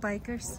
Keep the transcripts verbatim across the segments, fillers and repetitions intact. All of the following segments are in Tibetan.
Bikers.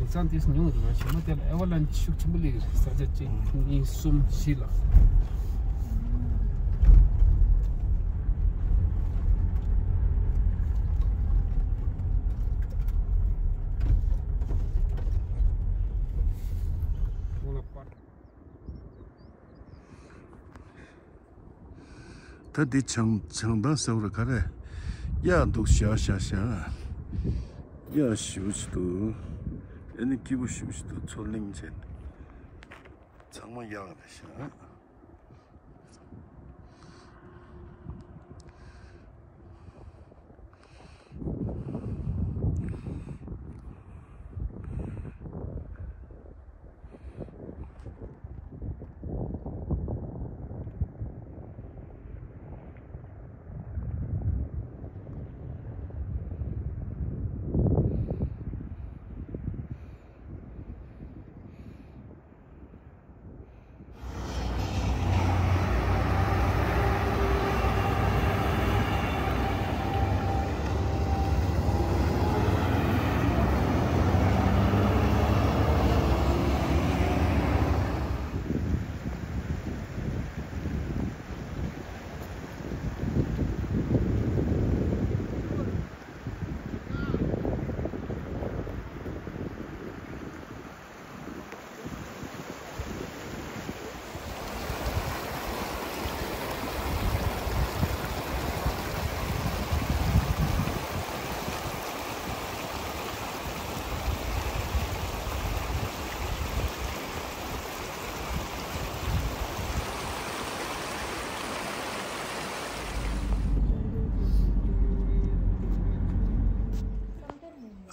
དེང་སང་དེ་ཉུང་རུ་ང་ཞེ་མ་དེ་ལ་ཨེ་ཝ་ལན་ཤུགས་ཆེན་པོ་སླེབས་ས་ཆ་གཅིག་གཉིས་གསུམ་བཞི་ལ། ད་འདི་བྱང་བྱང་ཐང་ཟེར་བ་ག་རེ། གཡག་འདུག་ཤག་ཤག་ཤག་གཡག་ཞེ་པོ་ཅིག་འདུག་ཨེ་ནི་སྐྱིད་པོ་ཞེ་པོ་ཅིག་འདུག་མཚོ་གླིང་བྱས་ནས་ཚང་མ་གཡག་རེད་ཤག་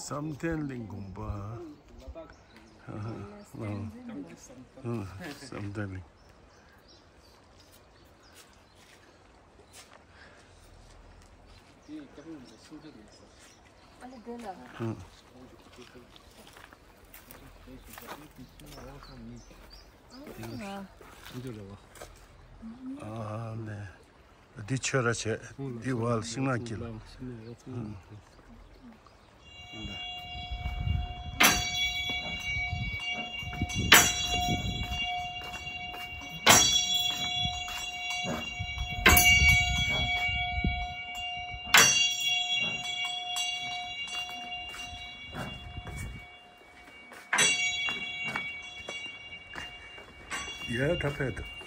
བསམ་གཏན་གླིང་དགོན་པ། བསམ་གཏན་གླིང་། ཨ་ལེ། འདི་ཆོས་ར་བྱས། འདི་བ་ལ་ཤིང་ནགས་ཀྱི་ལ། ཡ་ད་ཕེབས་འདུག་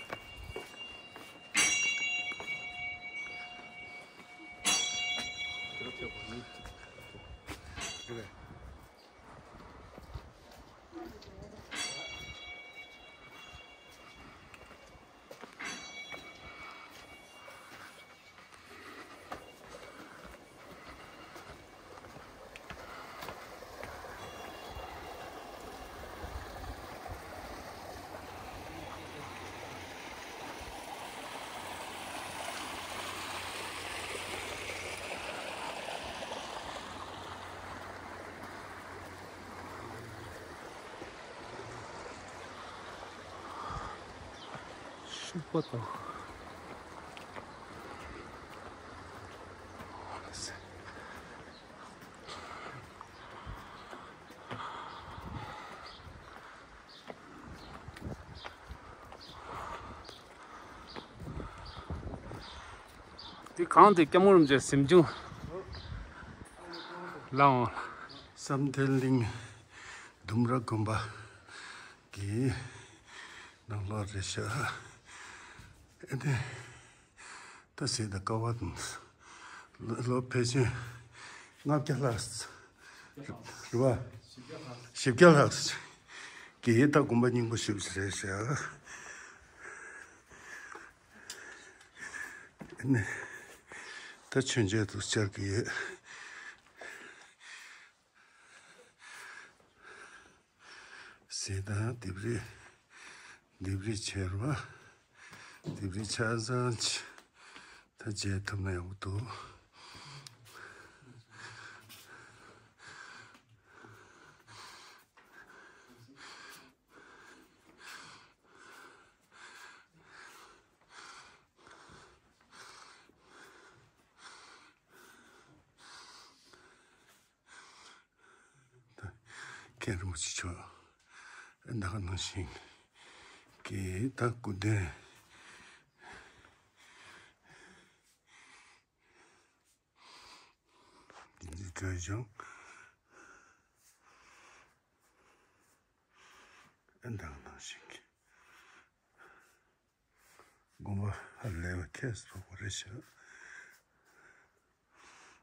ཤུག་པ་དང་། འདི་གང་དེ་སྐྱབས་མགོན་རིན་པོ་ཆེ་གཟིམ་ཆུང་ལའང་། བསམ་གཏན་གླིང་ལྡུམ་ར་དགོན་པ་གི་ནང་ལོགས་རེད་ཤག་ཨེ་ནས། ད་ཟེར་ད་ཀ་བ་དང་། ལོ་ཕལ་ཆེར་ལྔ་བརྒྱ་ལྷག་རེད་བ། བཞི་བརྒྱ་ལྷག་གིས་ད་དགོན་པ་རྙིང་པ་ཞིག་རེད་ཤག་ནི། ད་མཆོད་མཇལ་དུ་བཅར་གི་ཡོད། ཟས་དང་ལྡེབས་རིས། ལྡེབས་རིས་བྱེར་བ། ལྡེབས་རིས་ཆ་ཚང་ཅིག་ད་མཇལ་ཐུབ་ན་ཡག་པོ་འདུག་ད་མཁན་རིན་པོ་ཆེ་མཆོག་ད་ག་ནང་བཞིན་གྱི་ད་སྐུ་རྟེན་འདི་འདྲ་བྱུང་། ད་ག་ནང་བཞིན་གྱི། དགོན་པ་ཧ་ལས་པ་ཁྱད་དུ་འཕགས་པ་རེད་ཤག་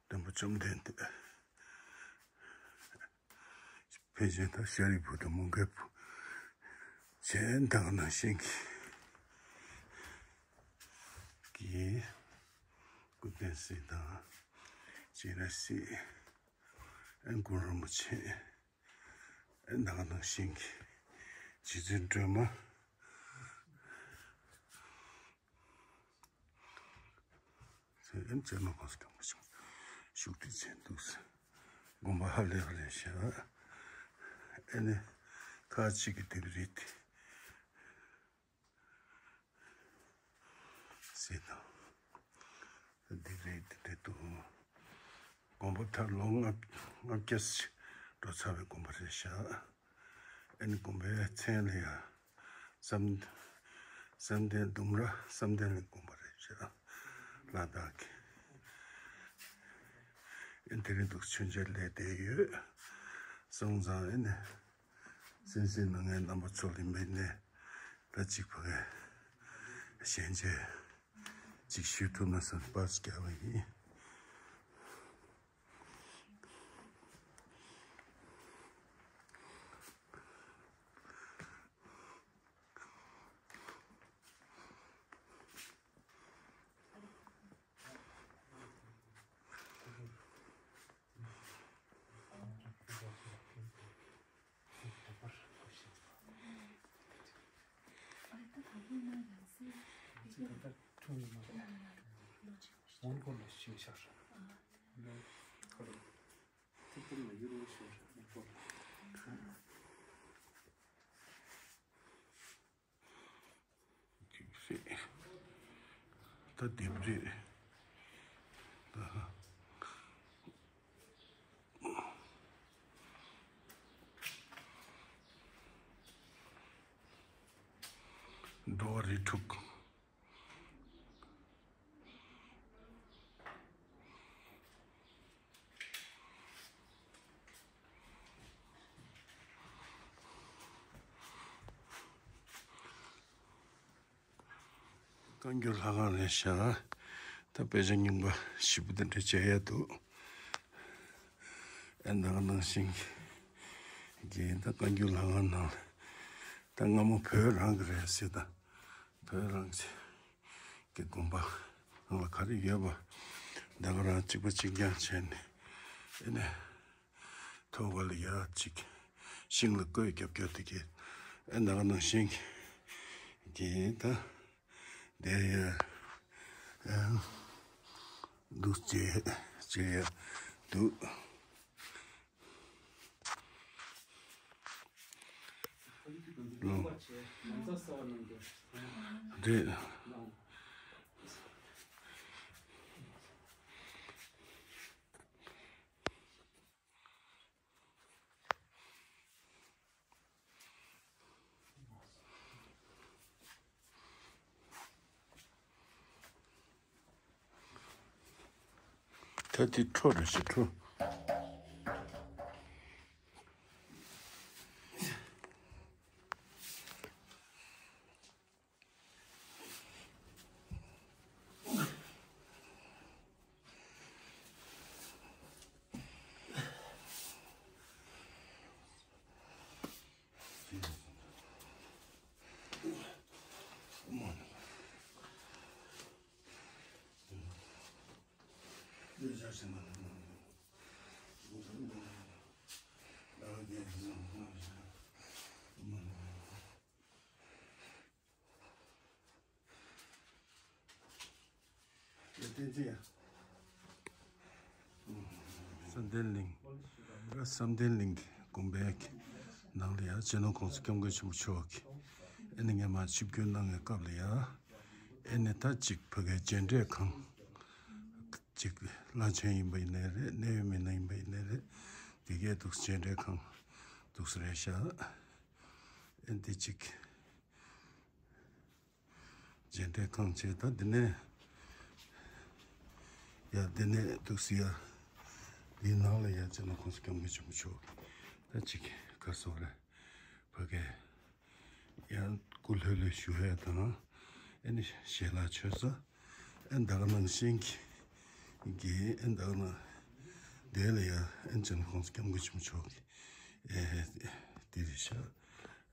སྟོན་པ་བཅོམ་ལྡན་འདས། ཕལ་ཆེར་ད་ཤཱ་རིའི་བུ་དང་མོའུ་འགལ་བུ། གཞན་དག་ནང་བཞིན་གྱི་གི་སྐུ་རྟེན་གཟིགས་དང་། སྤྱན་རས་གཟིགས། ཨེ་གུ་རུ་རིན་པོ་ཆེ། ཨེ་དག་ནང་བཞིན་གྱི་རྗེ་བཙུན་སྒྲོལ་མ། ཨེ་བཙུན་མ་གོང་ས་སྐྱོང་མ་བྱུང་བཞུགས་དུས་ཆེན་འདུག་དགོན་པ་ཧ་ལས་པ་རེད་ཤག་ཨེ་ནི་ཁ་ཅིག་གི་ལྡེབས་རིས་དེ། ཟེར་དང་། འདི་རེད་འདི་འདྲ་འདུག་དགོན་པ་ད་ལོ་ལྔ་ལྔ་བརྒྱ་ཞིག་འགྲོ་ཚར་བའི་དགོན་པ་རེད་ཤག་ཨ་ནི་དགོན་པའི་མཚན་ལ་ཡང་བསམ་བསམ་གཏན་ལྡུམ་ར་བསམ་གཏན་གླིང་དགོན་པ་རེད་ཤག་ལ་དྭགས་ཀྱི། ཨ་ནི་དེ་རིང་འདུག་མཆོད་མཇལ་སླེབས་བསྡད་ཡོད། སོང་ཙང་ཨ་ནི། གསན་གཟིགས་གནང་མཁན་རྣམ་པ་ཚོ་ལ་ཡིན་པས་ནས་ད་གཅིག་ཕ་གིར་ཞལ་མཇལ་གཅིག་ཞུ་ཐུབ་ན་བསམ་པ་རྒྱག་པ་ཡིན། ད་ལྡེབས་རིས། འགྲོ་བ་རིགས་དྲུག་བཀའ་འགྱུར་ལྷ་ཁང་རེད་ཤག་ད་དཔེ་ཆ་རྙིང་པ་ཞིབ་པོ་དེ་འདྲ་མཇལ་ཡ་འདུག་ཨེ་ནང་ནང་བཞིན་གྱི་ད་བཀའ་འགྱུར་ལྷ་ཁང་ནང་ད་སྔ་མོ་བོད་རང་གི་རེད་ཟེར། ད་བོད་རང་གི་དགོན་པ་ནང་ལ་ག་རེ་ཡོད་པ་ད་ག་རང་གཅིག་པ་གཅིག་རྐྱང་བྱས་ནས་ཨེ་ནས། ཐོག་ཁ་ལ་ཡར་ཅིག་ཤིང་ལ་བརྐོས་རྒྱབ་རྒྱབ་དེ་གི་ཨེ་ནང་ནང་བཞིན་གྱི་ད་དེ་ཡ་ཨེ་འདུག་ཅེས་ཅེས་ཡ་འདུག་རེད། ད་དེ་ཁྲོ་རེད་ཤག་ཁྲོ། བསམ་གཏན་གླིང་། བསམ་གཏན་གླིང་གི་དགོན་པའི་ནང་ལ་ཡ་སྤྱི་ནོར་༸གོང་ས་༸སྐྱབས་མགོན་ཆེན་པོ་མཆོག་གིས་ཨེ་ནི་སྔས་མ་ཆིབས་བསྒྱུར་གནང་བའི་སྐབས་ལ་ཡ། ཨེ་ནི་ད་ཅིག་ཕ་གིའི་མཇལ་འཕྲད་ཁང་ཅིག་བླ་ཆེན་ཡིན་པ་ཡིན་ནའི་རེད། གནད་ཡོད་མི་སྣ་ཡིན་པ་ཡིན་ནའི་རེད། དེ་གའི་འདུག་མཇལ་འཕྲད་ཁང་འདུག་སེ་རེད་ཤག་ཨེ་འདི་ཅིག་མཇལ་འཕྲད་ཁང་བྱས། ད་འདི་ནས་ཡ་འདི་ནས་འདུག་སེ་ཡ་འདིའི་ནང་ལ་ཡ་སྤྱི་ནོར་༸གོང་ས་༸སྐྱབས་མགོན་ཆེན་པོ་མཆོག་ད་ཅིག་ག་སོགས་རེད། ཕ་གི་ཡང་སྐུ་ལྷོད་ལྷོད་བཞུགས་ཡ་དང་། ཨེ་ནི་ཞལ་ལག་མཆོད་ས། ཨེ་ད་ག་ནང་བཞིན་གྱི་གྱི་ཨེ་ད་ག་ནང་དེ་ལ་ཡ་ཨེ་སྤྱི་ནོར་༸གོང་ས་༸སྐྱབས་མགོན་ཆེན་པོ་མཆོག་གི་ཨེ་དེ་རེད་ཤག་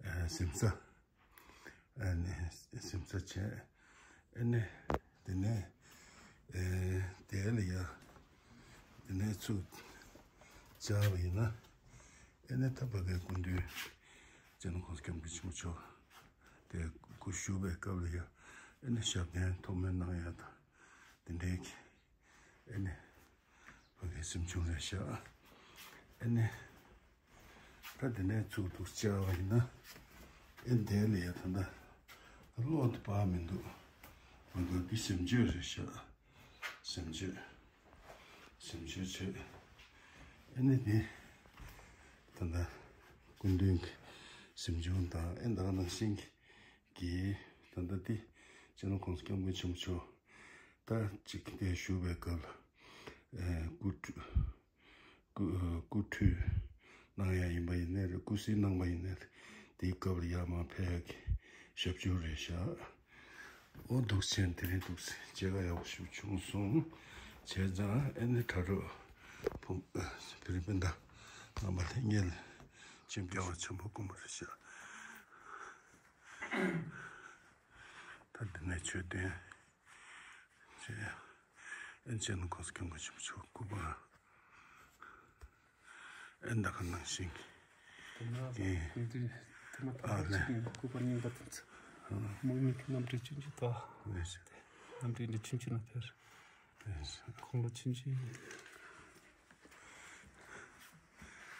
ཨེ་གཟིམ་ས། ཨེ་ནི་གཟིམ་ས་བྱས། ཨེ་ནི་དེ་ནས་ཨེ་དེ་ལ་ཡ་དེ་ནས་ཚུར་བཅར་བ་ཡིན་ན། ཨེ་ནི་ད་ཕ་གིའི་སྐུ་མདུན་སྤྱི་ནོར་༸གོང་ས་༸སྐྱབས་མགོན་ཆེན་པོ་མཆོག་དེ་སྐུ་བཞུགས་པའི་སྐབས་ལ་ཡ་ཨེ་ནི་ཞབས་བརྟན་ཐོགས་མེད་གནང་ཡ་དང་དེ་འདྲའི་གི་ཨེ་ནི་ཕ་གིའི་གཟིམ་ཆུང་རེད་ཤག་ཨེ་ནི་ད་དེ་ནས་ཚུར་འདུག་བཅར་བ་ཡིན་ན། ཨེ་དེ་ལ་ཡ་ད་ལྟ་གློག་དེ་སྤར་མི་འདུག་ང་ཚོ་འདི་གཟིམ་སྤྱོད་རེད་ཤག་གཟིམ་སྤྱོད། གཟིམ་སྤྱོད་བྱས། ཨེ་ནི་དེ་ད་ལྟ་སྐུ་མདུན་གྱི་གཟིམ་ཆུང་དང་ཨེ་ད་ག་ནང་བཞིན་གྱི་ད་ལྟ་དེ་སྤྱི་ནོར་༸གོང་ས་༸སྐྱབས་མགོན་ཆེན་པོ་མཆོག་ད་ཅིག་དེ་བཞུགས་པའི་སྐབས་ལ་ཨེ་སྐུ་ཁྲུས་སྐུ་སྐུ་ཁྲུས་གནང་ཡ་ཡིན་པ་ཡིན་ནའི་རེད། སྐུ་གཟིགས་གནང་པ་ཡིན་ནའི་རེད། དེའི་སྐབས་ལ་ཡར་མར་ཕེབས་ཡ་གི་ཞབས་ཕྱི་རེད་ཤག་འོ་འདུག་སེ་དེ་རིང་འདུག་སེ་མཇལ་ཁ་ཡག་པོ་ཞིག་བྱུང་སོང་། བྱས་ཙང་ཨེ་ནི་དྲ་གྲོགས་ཕོ་བི་རི་སྤུན་ཟླ་རྣམ་པ་ལྷན་རྒྱས་ལ་ཆེན་པོ་སྐལ་བ་ཆེན་པོ་བསྐུར་བ་རེད་ཤག་ད་འདི་ནས་མཆོད་རྟེན་བྱས། ཨེ་སྤྱི་ནོར་༸གོང་ས་༸སྐྱབས་མགོན་ཆེན་པོ་མཆོག་སྐུ་པར། ཨེ་ད་ག་ནང་བཞིན་དེ་ན་ཨེ་དེ་དུས་དེ་མ་ཐག་ཨ་ལས་ཅིག་ཡིན། སྐུ་པར་རྙིང་པ་དེ་ཚོ་མོ་གཉིས་ཀྱི་རྣམ་སྤྲུལ་ཆུང་ཆུང་དང་ལས་རྣམ་སྤྲུལ་འདི་ཆུང་ཆུང་ན་དེར་ལས་ཁོང་ལ་ཆུང་ཆུང་ཡིན།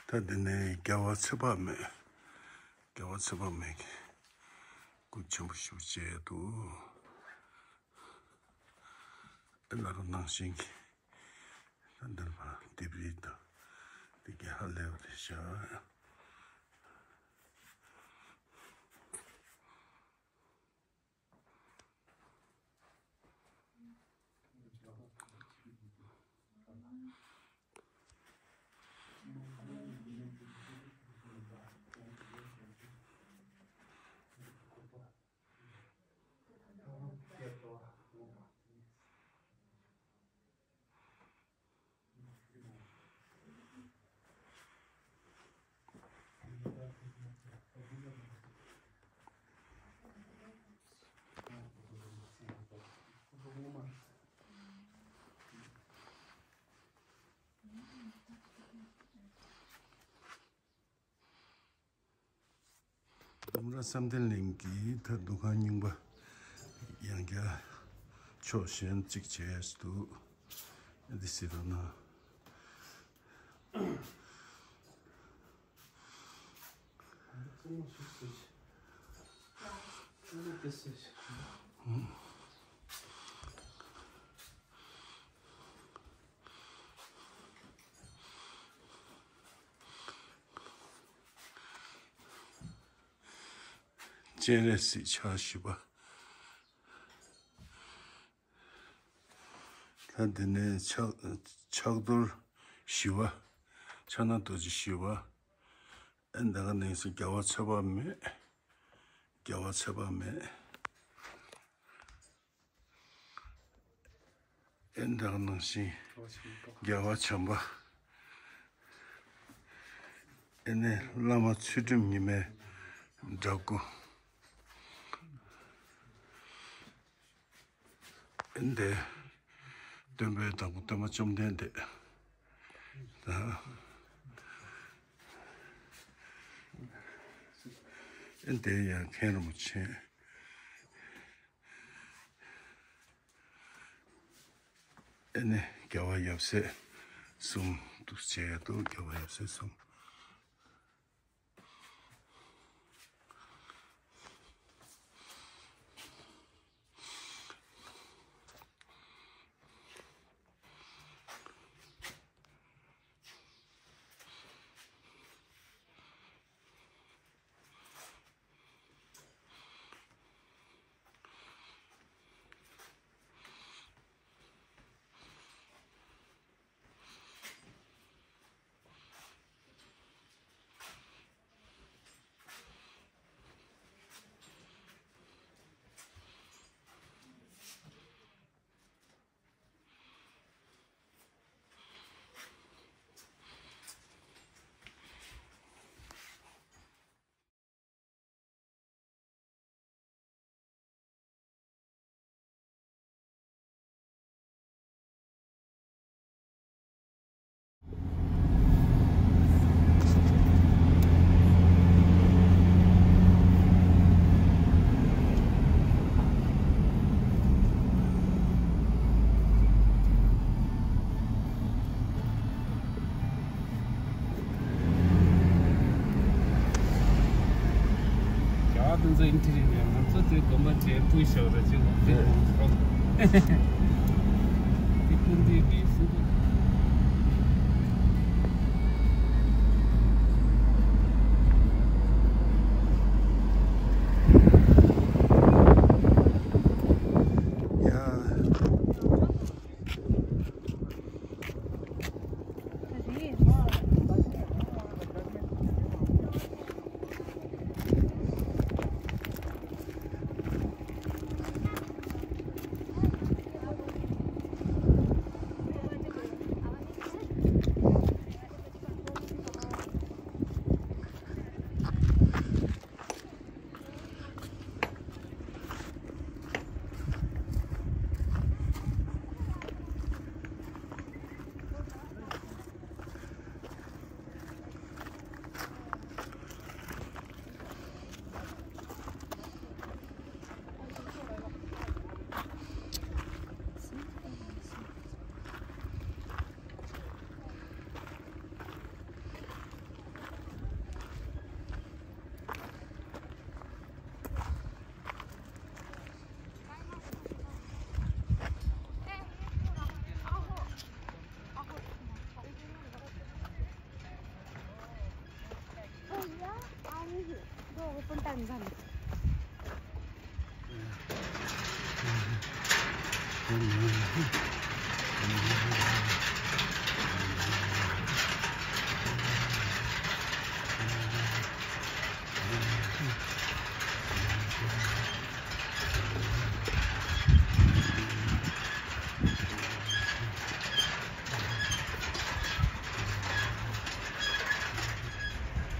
ད་འདི་ནས་རྒྱལ་བ་ཚེ་དཔག་མེད། རྒྱལ་བ་ཚེ་དཔག་མེད་ཀྱི་སྐུ་ཆེན་པོ་ཞིག་མཇལ་འདུག་ཨེ་ལ་རུ་ནང་བཞིན་གྱི་ད་འདིར་མ་ལྡེབས་རིས་དང་འདི་གའི་ཧ་ལས་པ་རེད་ཤག་ལྡུམ་ར་བསམ་གཏན་གླིང་གི་ད་འདུ་ཁང་རྙིང་པ་ཡང་བསྐྱར་ཕྱོགས་ཞེན་གཅིག་བྱས་སུ་འདུག་འདི་སི་རོ་ན། སྤྱན་རས་གཟིགས་ཕྱག་བཞི་པ། ད་འདི་ནས་ཕྱག་ཕྱག་རྡོར་ཞི་བ། ཕྱག་ན་རྡོ་རྗེ་ཞི་བ། ཨེ་འདི་ག་ནས་སུ་རྒྱལ་བ་ཚེ་དཔག་མེད། རྒྱལ་བ་ཚེ་དཔག་མེད། ཨེ་འདི་ག་ནང་བཞིན་རྒྱལ་བ་བྱམས་པ། ཨེ་ནས་བླ་མ་ཚུལ་ཁྲིམས་ཉི་མའི་འདྲ་སྐུ། ཨེ་འདི་ སྟོན་པའི་བདག་པོ་སྟོན་པ་བཅོམ་ལྡན་འདས། ད་ཨེ་འདི་ཡང་མཁན་རིན་པོ་ཆེ། ཨེ་ནི་རྒྱལ་བ་ཡབ་སྲས་གསུམ་འདུག་བྱས་འདུག་རྒྱལ་བ་ཡབ་སྲས་གསུམ། རྒྱ་གར་དེ་ཚོ་ཨིན་ཊི་རི་ཡར་རེད། ང་ཚོ་དེ་དགོན་པ་བྱས་སྤུས་ཤོག་ར་ཅིག་ལ་དེ་ཡོང་སོང་། དེ་ཀུན་དེ་དེ་སུ། ཡ།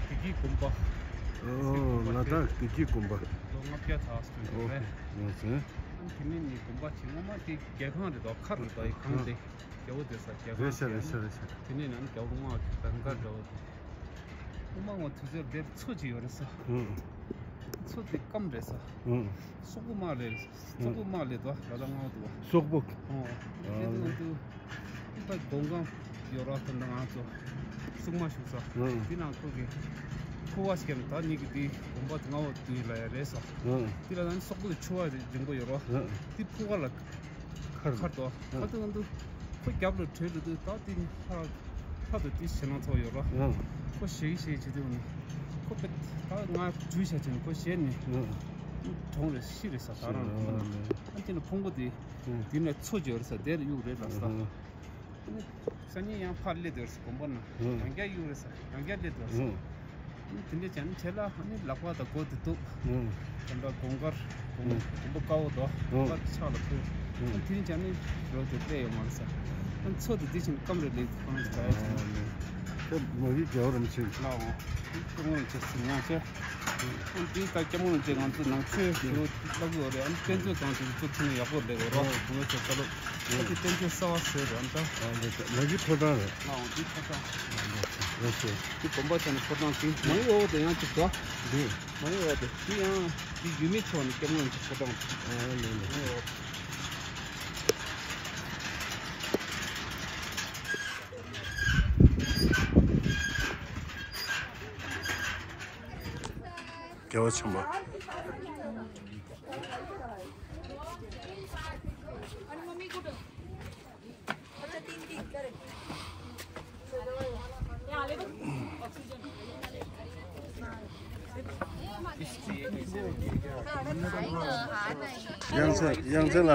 བདེ་སྐྱིད་དགོན་པ། ཨོ། ལ་དྭགས་བདེ་སྐྱིད་དགོན་པ། ལོ་ལྔ་བརྒྱ་ཙམ་ཡོད་རེད། ཨོ་ཟེར། ཨ་ནི་དེ་ནས་ནི་དགོན་པ་ཆེ་ངོ་མ་དེ་རྒྱལ་ཁང་རེད་དོ། མཁར་རེད་དོ། ཡི་གང་དེ་རྒྱལ་པོ་དེ་ས་རྒྱལ་ཁང་རེད་ཤག་རེད་ཤག་རེད་ཤག་དེ་ནས་ནང་རྒྱལ་པོ་མང་གི་གང་ག་འདྲ་བོ་དེ། དབུ་མ་ངོ་དུས་ཚོད་དེར་མཚོ་ཅིག་ཡོད་རེད་ས། ཨང་། མཚོ་དེ་སྐམ་རེད་ས། ཨང་། སོག་པོ་དམག་ལས་རེད་ས། སོག་པོ་དམག་ལས་དོ་ལ་དྭགས་མངའ་འདུག་བ། སོག་པོ། ཨོ། དེ་དུས་དུས་ད་དགོན་ཁང་ཡོད་ར། ད་ང་ཚོ་སྲུང་མ་བཞུགས་ས། ཨང་། དེ་ནང་ཁོ་གི་ཕོ་བ་སྐྱེམས་ད་ཉིད་ཀྱི་དེ་དགོན་པ་དེ་མངའ་འོག་དུས་ལ་ཡ་རེད་ས། ཨང་། དེ་ལ་ད་སོག་པོ་དེ་ཕྱུ་པ་རིང་པོ་ཡོད་ར། ཨང་། དེ་ཕོ་བ་ལ། མཁར། མཁར་དོ། ཨ། མཁར་དེ་ང་ཚོ་ཁོ་རྒྱབ་ལ་བྲོས་ལ་དུས་ད་དེ་ལྷ་ལྷ་དང་དེ་ཞེད་སྣང་ཚ་པོ་ཡོད་ར། ཨ། ཁོ་ཞེད་ཞེད་བྱེད་དུས་ནི་ཁོ་པེ་ད་ང་འཇུས་བྱ་བྱས་ནས་ཁོ་ཞེད་ནས་ཨ། གྲོངས་རེད། ཤི་རེད་ས། ད་རང་ཨ། ཨ་ནི་དེ་ནས་ཕུང་པོ་དེ་ཨ། དེ་ནས་མཚོ་ཅིག་ཡོད་རེད་ས། དེར་གཡུགས་རེད་ལ་ས། ཨ། ཨ་ནི་སང་ཉིན་ཡང་ཕར་སླེབས་འདུག་ཟེར། དགོན་པ་ནང་ཨང་། ཡང་བསྐྱར་གཡུག་རེད་ཟེར། ཡང་བསྐྱར་སླེབས་འདུག་ཟེར། ཨང་། ཨ་ནི་དེ་འདྲ་བྱས་ནས་བྱས་ལ་ཨ་ནི་ལག་པ་དང་མགོ་དེ་གཏུབ། ཨང་། དེ་འདྲ་དགོང་དཀར་དགོང་ཨང་། དགོང་པ་དཀར་པོ་དོ། ཨང་། དཀར་ཕྱག་ལ་ཕུལ། ཨང་། ཨ་ནི་དེ་འདྲ་བྱས་ནས་རོ་དེ་སླེབས་ཡོད་མ་རེད་ཟེར། ཨ་ནི་མཚོ་དེ་དེ་བཞིན་སྐམ་རེད་ལེགས་ཁོང་ཚོ་ག་ཡ་བྱས་ནས། ཨང་། ཁྱེད་མ་གི་རྒྱལ་བ་རིན་པོ་ཆེ། ལགས་འོང་། སྐྱབས་མགོན་རིན་པོ་ཆེ་ཡང་ཆེ། ཨ་འདི་ད་སྐྱབས་མགོན་རིན་པོ་ཆེ་ང་ཚོ་ནང་ཆོས་ཞུ་ལབ་དགོས་རེད། ཨ་ནི་དཔེ་མཛོད་ཚང་ཆེ་ཚུགས་ཐུབ་ན་ཡག་པོ་རེད་གོ་རོགས་བུ་མོ་ཚོ་ལྟ་ལོ། ཨ་འདི་དཔེ་མཛོད་གསར་བ་བཟོས་རེད། ཨ་ད་ཨ་འདི་ད་མ་གི་ཕོ་བྲང་རེད། ལགས་འོང་། འདི་ཕོ་བྲང་། ལགས་སོ། འདི་དགོན་པ་ཆ་ནས་ཕོ་བྲང་འདི་མ་གི་འོག་དེ་ཡང་ཅིག་འགྲོ། འདི་མ་གི་འོག་དེ་འདི་ཡང་འདི་ཡུལ་མི་ཚོ་ནས་སྐྱབས་མགོན་རིན་པོ་ཆེ་ཕོ་བྲང་། ཨ་ལེ་ལེ། མ་གི་འོག་རྒྱལ་བ་ཆེན་པོ། ཡང་ཚེ་ཡང་ཚེ་ལ།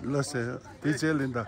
ལ་སེ་དེ་ཅེ་ལིན་ད།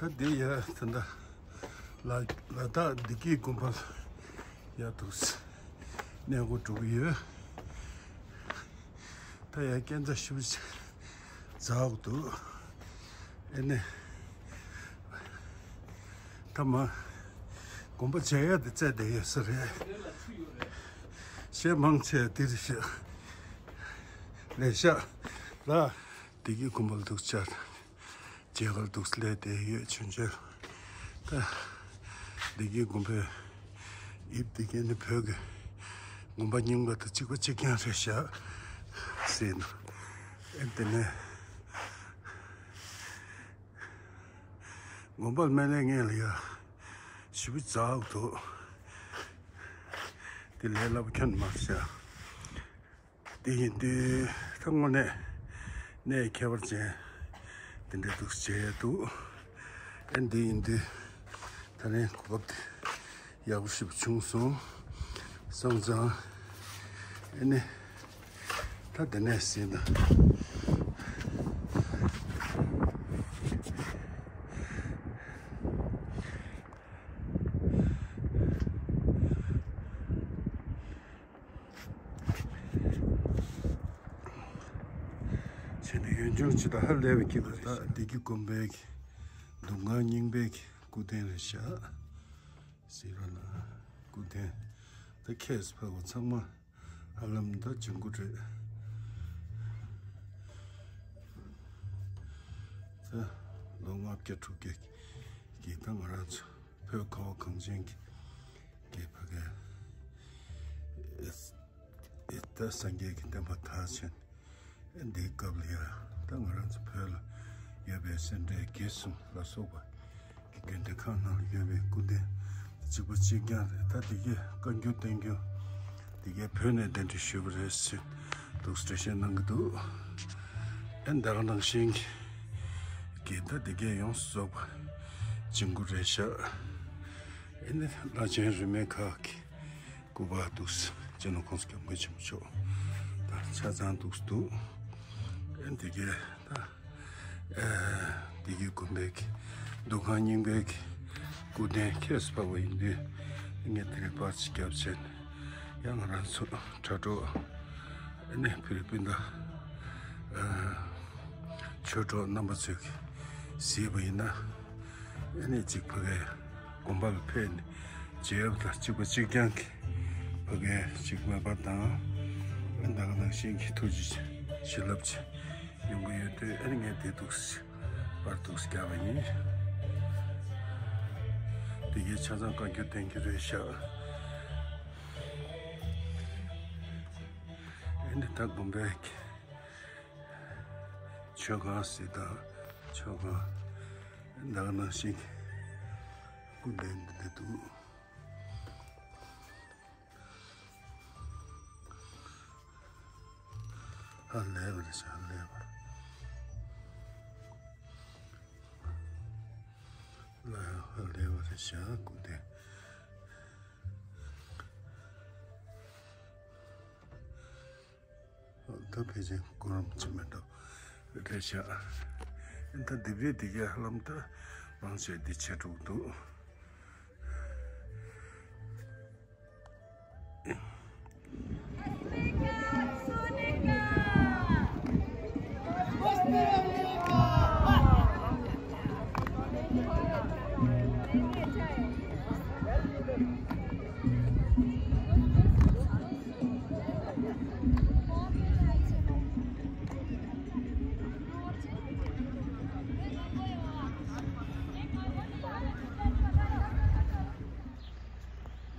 ད་འདི་ཡ་ད་ལྟ་ལ་ལ་དྭགས་བདེ་སྐྱིད་དགོན་པ་ལ་ཡ་འདུག་གནས་སྐོར་འགྲོ་གི་ཡོད། ད་ཡ་སྐས་འཛེག་ཞེ་པོ་ཅིག་འཛེག་འདུག་ཨེ་ནས་ད་མ་དགོན་པ་མཇལ་ཡ་དེ་བཙལ་བསྡད་ཡོད་ས་རེད། གཞས་མང་ཆེ་འདིར་ཤག་ལས་ཤག་ལ་བདེ་སྐྱིད་དགོན་པ་ལ་འདུག་བཅར། མཇལ་ཁར་འདུག་སླེབས་བསྡད་ཡོད། ཆུང་ཆུང་ད་བདེ་སྐྱིད་དགོན་པའི་དབྱིབས་འདི་ག་ནི་བོད་ཀྱི་དགོན་པ་རྙིང་པ་དང་གཅིག་པ་གཅིག་རྐྱང་རེད་ཤག་ཟེར་ན། ཨེ་དེ་ནས་དགོན་པ་སྨན་བླའི་སྔོན་ལ་ཡ་ཞེ་པོ་འཛེག་འདུག་དེ་ལས་སླ་པོ་ཁྱོན་མ་རེད་ཤག་དེ་ཡིན་དུས་ད་དངོས་གནས་གནས་ཁྱད་པར་ཅན་དེ་འདྲ་འདུག་བྱས་འདུག་ཨེ་འདི་ཡིན་དུས་ད་རིང་གོ་སྐབས་དེ་ཡག་པོ་ཞིག་བྱུང་སོང་། སོང་ཙང་ཨེ་ནི་ད་དེ་ནས་ཟིན་ད། བྱས་ནས་ཡུལ་ལྗོངས་ཇི་ལྟར་ཧ་ལས་པའི་སྐྱིད་པ་དང་བདེ་སྐྱིད་སྒོམ་པའི་གི་སྡུག་བསྔལ་རྙིང་པའི་གི་སྐུ་རྟེན་རེད་ཤག་ཟེར་བ་ལ་སྐུ་རྟེན་ད་ཁྱེད་ཕ་བོ་ཚང་མ་ཧ་ལམ་ད་བྱིང་དགོས་རེད། ད་ལོ་ལྔ་བརྒྱ་དྲུག་བརྒྱ་གི་ད་ང་རང་ཚོ་བོད་ཁ་བ་གངས་ཅན་གྱི་གི་ཕ་གི་ཨེ་ད་སངས་རྒྱས་ཀྱི་བསྟན་པ་དར་ཕྱིན་འདིའི་སྐབས་ལ་ཡ་ད་ང་རང་ཚོ་བོད་ལ་ཡོད་པའི་སེ་འབྲས་དགེ་གསུམ་ལ་སོགས་པ་གི་དགོན་སྡེ་ཁག་ནང་ལ་ཡོད་པའི་སྐུ་རྟེན་གཅིག་པ་གཅིག་རྐྱང་རེད། ད་འདི་གའི་བཀའ་འགྱུར་བསྟན་འགྱུར་འདི་གའི་བོད་ནས་གདན་འདྲེན་ཞུས་པ་རེད་ཟེར་ འདུག་སེ་འགྲེལ་བཤད་གནང་གི་འདུག་ཨེ་ད་ག་ནང་བཞིན་གྱི་ད་འདི་གས་ཡོངས་སུ་རྫོགས་པ་ཇིང་གུ་རེད་ཤག་ཨེ་ནི་བླ་ཆེན་རིས་མེད་ཁག་གི་སྐུ་པར་འདུག་སེ་སྤྱི་ནོར་༸གོང་ས་༸སྐྱབས་མགོན་ཆེན་པོ་མཆོག་ད་ཆ་ཚང་འདུག་སེ་འདུག་ཨེ་འདི་གས་ད། འདི་གའི་དགོན་པའི་གི་འདུ་ཁང་རྙིང་པའི་གི་སྐུ་རྟེན་ཁྱད་དུ་འཕགས་པ་ཡིན་དུས་ངས་དེ་རིང་པར་ཅིག་བརྒྱབ་བྱས་ནས་ཡང་ང་རང་ཚོ་དྲ་གྲོགས་ཨ་ནི་ཕི་ལི་པིན་དང་ཆོས་གྲོགས་རྣམ་པ་ཚོས་གི་གཟིགས་པ་ཡིན་ན་ཨ་ནི་ཅིག་ཕ་གའི་དགོན་པ་ལ་ཕེབས་ནས་མཇལ་བ་དང་གཅིག་པ་གཅིག་རྐྱང་གི་ཕ་གའི་ཅིག་མོས་པ་དང་ཨ་ནི་ད་ག་ནང་བཞིན་གྱི་ཐུགས་རྗེ་བྱིན་རླབས་ཆེ། ཡོང་གི་ཡོད་དུས་ཨ་ནི་ངས་དེ་འདུག་སེ་པར་འདུག་སེ་བརྒྱབ་པ་ཡིན། དེ་གའི་ཆ་ཚང་བཀའ་འགྱུར་བསྟན་འགྱུར་རེད་ཤག་ཨ་ནི་ད་དགོན་པའི་མཆོད་ཁང་ཟེར་དང་མཆོད་ཁང་ད་ག་ནང་བཞིན་སྐུ་འདྲེན་འདི་འདྲ་འདུག་ཧ་ལས་པ་རེད་ཤག་ཧ་ལས་པ། ལ་ཧ་ལས་པ་རེད་ཤག་སྐུ་དེ། ད་ཕལ་ཆེར་སྐུ་རིམ་གྱི་མེ་ཏོག་རེད་ཤག་ད་ལྡེབས་རིས་འདི་གའི་ཧ་ལམ་ད་མང་ཆེ་འདི་ཆད་འགྲོ་གི་འདུག་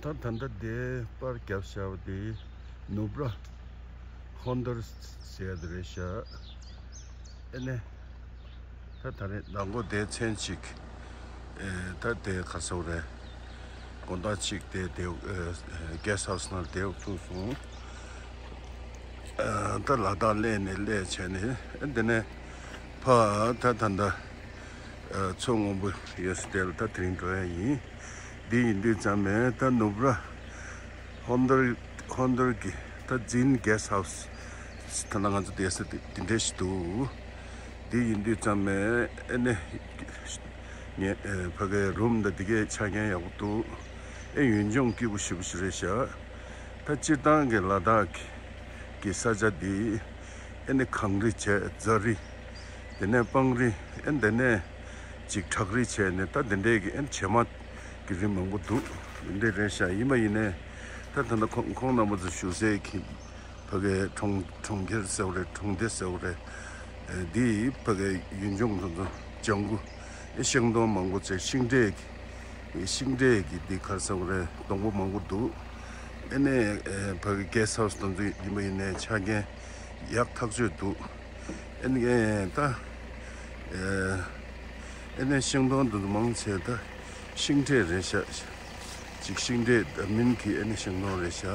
ད་ད་ལྟ་དེ་པར་བརྒྱབ་བཞག་པ་དེ་ནུབ་ར་ཧོན་དར་ཟེར་ཡ་དེ་རེད་ཤག་ཨེ་ནས་ད་ད་རེས་ནང་སྒོ་དེ་མཚན་ཅིག་ཨེ་ད་དེ་ག་ཟེར་རེད། དགོང་དག་ཅིག་དེ་དེ་ཨེ་གེ་སི་ཧའུ་སི་ནང་དེ་ཐུག་སོང་། ཨེ་ད་ལ་དྭགས་སླེབས་ནས་སླེབས་བྱས་ནས་ཨེ་དེ་ནས་ཕ་ད་ད་ད་ཨེ་མཚོ་སྔོན་པོ་ཡོད་ས་དེ་ལ་ད་དེ་རིང་འགྲོ་ཡ་ཡིན། འདི་ཡིན་དུས་ཙམ་མེད་ད་ནུབ་ར་ཧོན་དར་ཧོན་དར་གྱི་ད་ཛིན་གེ་སི་ཧའུ་སི་ད་ན་ང་ཚོ་བསྡད་ས་དེ་དེ་འདྲ་ཞིག་འདུག་འདི་ཡིན་དུས་ཙམ་མེད་ཨེ་ནས་ངས་ཨེ་ཕ་གའི་རུམ་ད་འདི་གའི་ཆ་རྐྱེན་ཡག་པོ་འདུག་ཨེ་ཡུལ་ལྗོངས་སྐྱིད་པོ་ཞེ་པོ་ཞིག་རེད་ཤག་ད་སྤྱིར་བཏང་གི་ལ་དྭགས་ཀྱི་ས་ཆ་འདི་ཨེ་ནས་གངས་རི་བྱས་རྫ་རི། དེ་ནས་སྤང་རི། ཨེ་འདི་ནས་ཅིག་བྲག་རི་བྱས་ནས་ད་འདི་འདྲས་ཀྱི་ཨེ་བྱེ་མ་གི་རི་མང་པོ་འདུག་འདི་འདྲས་རེད་ཤག་ཡིན་པ་ཡིན་ནས་ད་ད་ལྟ་ཁོང་ཁོང་རྣམ་པ་ཚོ་བཞུགས་སའི་གི་ཕ་གའི་གྲོང་གྲོང་ཁྱེར་ཟེར་བ་རེད། གྲོང་སྡེ་ཟེར་བ་རེད། ཨེ་འདི་ཕ་གའི་ཡུལ་ལྗོངས་དེ་ཚོ་ལྗང་གུ་ཨེ་ཤིང་སྡོང་མང་པོ་བྱས་ཤིང་འབྲས་ཀྱི་ཤིང་འབྲས་ཀྱི་འདི་ག་རེ་ཟེར་བ་རེད། སྡོང་པོ་མང་པོ་འདུག་ཨེ་ནས་ཨེ་ཕ་གའི་གེ་སི་ཧའུ་སི་དེ་ཚོ་ཡིན་པ་ཡིན་ནས་ཆ་རྐྱེན་ཡག་ཐག་ཆོད་འདུག་ཨེ་ནི་ཨེ་ད་ཨེ་ཨེ་ནས་ཤིང་སྡོང་འདི་ཚོ་མང་ཆེ་ད་ཤིང་འབྲས་རེད་ཤག་ཅིག་ཤིང་འབྲས་ད་མིན་གྱི་ཨེ་ནས་ཤིང་སྡོང་རེད་ཤག་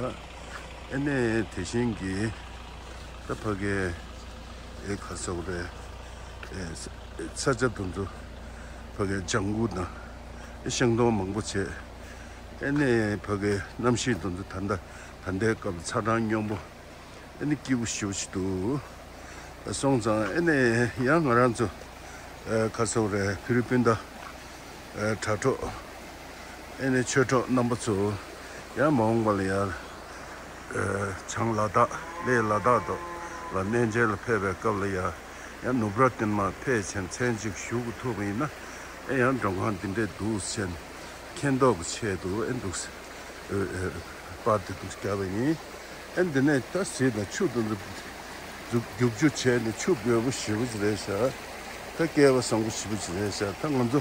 ཨེ་ནས་དེ་བཞིན་གྱི་ད་ཕ་གའི་ཨེ་ག་ཟེར་དགོས་རེད། ཨེ་ས་ས་ཆ་དེ་ཚོ་ཕ་གའི་ལྗང་གུ་དང་ཨེ་ཤིང་སྡོང་མང་པོ་བྱས། ཨེ་ནས་ཕ་གའི་གནམ་གཤིས་དེ་ཚོ་ད་ལྟ་ད་ལྟའི་སྐབས་ཚ་གྲང་སྙོམས་པོ། ཨ་ནི་སྐྱིད་པོ་ཞེ་པོ་ཞིག་འདུག་སོང་ཙང་ཨ་ནི་ཡང་ང་རང་ཚོ་ཨ་ག་ཟེར་དགོས་རེད། ཕི་ལི་པིན་དང་ཨ་དྲ་གྲོགས་ཨ་ནི་ཆོས་གྲོགས་རྣམ་པ་ཚོ་ཡང་མ་འོངས་པ་ལ་ཡང་ཨ་བྱང་ལ་དྭགས་གླེ་ལ་དྭགས་དུ་ལ་གནས་མཇལ་ལ་ཕེབས་པའི་སྐབས་ལ་ཡང་ཡང་ནུབ་ར་ཏིན་མ་ཕེབས་བྱས་མཚན་གཅིག་བཞུགས་ཐུབ་པ་ཡིན་ན་ཨ་ཡང་མགྲོན་ཁང་འདི་འདྲས་འདུག་ཟེར་མཁྱེན་རྟོགས་ཀྱི་ཆེད་དུ་ཨ་འདུག་ཟེར་ཨ་ཨ་པར་དེ་འདུག་བརྒྱབ་པ་ཡིན། ཨ་འདི་ནས་ད་ཟས་དང་ཆུ་དེ་ཚོ་རྒྱུག་རྒྱུག་ཆུ་བྱས་ནས་ཆུ་འབེལ་པོ་ཞེ་པོ་ཅིག་རེད་ཤག་ད་སྐལ་བ་བཟང་པོ་ཞེ་པོ་ཅིག་རེད་ཤག་ད་ང་ཚོ་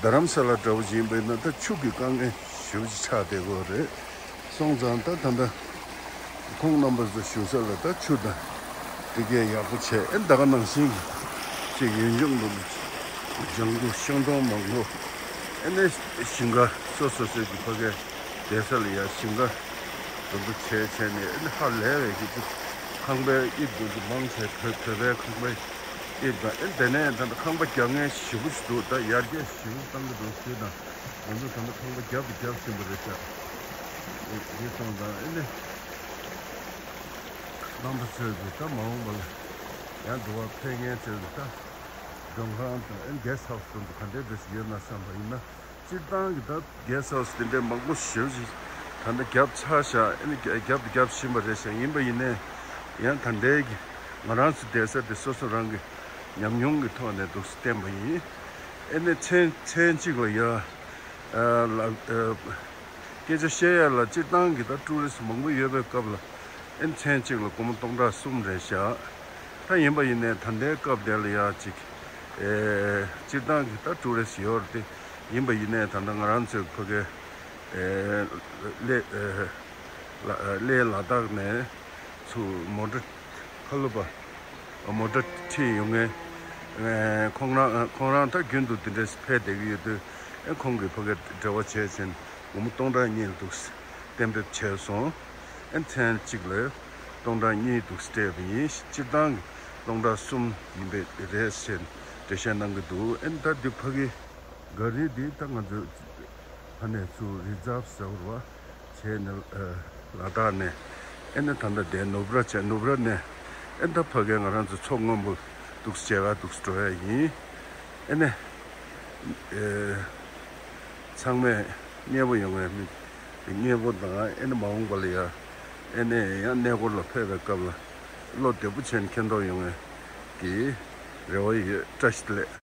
རྡ་རམ་ས་ལ་འདྲ་བོ་ཅིག་ཡིན་པ་ཡིན་ན་ད་ཆུ་གི་དཀའ་ངལ་ཞེ་པོ་ཅིག་ཆགས་བསྡད་ཀྱི་ཡོད་རེད། སོང་ཙང་ད་ད་ལྟ་ཁོང་རྣམ་པ་ཚོ་བཞུགས་ས་ལ་ད་ཆུ་དང་དེ་གས་ཡག་པོ་བྱས། ཨ་ད་ག་ནང་བཞིན་གྱི་ཅིག་ཡུལ་ལྗོངས་འདི་ལྗང་གུ་ཤིང་སྡོང་མང་པོ། ཨ་ནི་ཞིང་ཁ་སོ་སོ་སོའི་གི་ཕ་གའི་བསྡད་ས་ལ་ཡ་ཞིང་ཁ་འདི་ཚོ་བྱས་བྱས་ནས་ཨ་ནི་ཧ་ལས་པའི་གི་ཅིག་ ཁང་པའི་དབྱིབས་དེ་ཚོ་མང་ཆེ་བོད་བོད་པའི་ཁང་པའི་དབྱིབས་དང་། ཨེ་དེ་ནས་ད་ལྟ་ཁང་པ་རྒྱག་མཁན་ཞེ་པོ་ཞིག་འདུག་ད་ཡར་རྒྱས་ཞེ་པོ་བཏང་གི་འདུག་ཞུས་དང་། ང་ཚོ་ད་ལྟ་ཁང་པ་རྒྱབ་ཏུ་རྒྱབ་བཞིན་པ་རེད་ཤག་འདི་སོང་ཙང་ཨེ་ནས་རྣམ་པ་ཚོས་ཀྱི་ད་མ་འོངས་པ་ལ་ཡང་འགྲོ་བ་ཕལ་སྐྱེས་ཚོས་ཀྱི་ད་མགྲོན་ཁང་དང་ཨེ་གེ་སི་ཧའུ་སི་དེ་ཚོ་ག་འདྲའི་འདྲ་ཞིག་ཡོད་ན་བསམ་པ་ཡིན་ན། སྤྱིར་བཏང་གི་ད་གེ་སི་ཧའུ་སི་དེ་འདྲའི་མང་པོ་ཞེ་པོ་ཞིག་ད་ལྟ་བརྒྱབ་ཚར་ཤག་ཨེ་ནི་རྒྱབ་ཏུ་རྒྱབ་བཞིན་པ་རེད་ཤག་ཡིན་པ་ཡིན་ནའི་ཡང་ད་ལྟའི་གི་ང་རང་ཚོ་བསྡད་ས་དེ་སོ་སོ་རང་གི་ཉམས་མྱོང་གི་ཐོག་ནས་འདུག་སེ་བསྟན་པ་ཡིན། ཨེ་ནི་མཚན་མཚན་གཅིག་ལ་ཡ་ཨ་ལ་ཨ་སྐད་ཆ་བཤད་ཡ་ལ་སྤྱིར་བཏང་གི་ད་ཀྲུ་རི་སི་མང་པོ་ཡོད་པའི་སྐབས་ལ་ཨེ་མཚན་གཅིག་ལ་སྒོར་མོ་སྟོང་ཕྲག་གསུམ་རེད་ཤག་ད་ཡིན་པ་ཡིན་ནའི་ད་ལྟའི་སྐབས་དེ་ལ་ཡ་ཅིག་ཨེ་སྤྱིར་བཏང་གི་ད་ཀྲུ་རི་སི་ཡོད་རེད་དེ། ཡིན་པ་ཡིན་ནའི་ད་ལྟ་ང་རང་ཚོའི་ཕ་གའི་ཨེ་ལེ་ཨེ་ལ་ལེ་ལ་དྭགས་ནས་ཚུར་མོ་ཊ་ཁ་ལོ་པ་མོ་ཊ་ཁྲིད་ཡོང་མཁན་ཨེ་ཁོང་རང་ཁོང་རང་ད་རྒྱུན་དུ་དེ་འདྲས་ཕེབས་བསྡད་ཀྱི་ཡོད་དུས། ཨེ་ཁོང་གི་ཕ་གའི་འབྲེལ་བ་བྱས་ཙང་སྒོར་མོ་སྟོང་ཕྲག་གཉིས་འདུག་གཏན་འབེབས་བྱས་སོང་། ཨེ་མཚན་གཅིག་ལ་སྟོང་ཕྲག་གཉིས་འདུག་སྤྲད་པ་ཡིན། སྤྱིར་བཏང་གི་སྟོང་ཕྲག་གསུམ་ཡིན་པ་རེད་ཟེར་འགྲེལ་བཤད་གནང་གི་འདུག་ཨེ་ད་འདི་ཕ་གི་ག་རི་འདི་ད་ང་ཚོས་ཕ་ནས་ཚུར་རི་ཛརབ་ཟེར་བ་བྱས་ནས་ལ་དྭགས་ནས་ཨེ་ནས་ད་ལྟ་དེ་ནུབ་ར་བྱས། ནུབ་ར་ནས་ཨེ་ད་ཕ་གི་ང་རང་ཚོ་མཚོ་སྔོན་པོ་འདུག་མཇལ་ཁ་འདུག་འགྲོ་ཡ་ཡིན། ཨེ་ནས་ཨེ་ཚང་མས་མཉེས་པོ་ཡོང་བའི་མི་མཉེས་པོ་དང་། ཨེ་ནས་མ་འོངས་པ་ལ་ཡ་ཨེ་ནས་ཡང་གནས་སྐོར་ལ་ཕེབས་པའི་སྐབས་ལ་བློ་བདེ་པོ་བྱས་ནས་མཁྱེན་རྟོགས་ཡོང་བའི་གི་རེ་བ་ཡོད། བཀྲ་ཤིས་བདེ་ལེགས།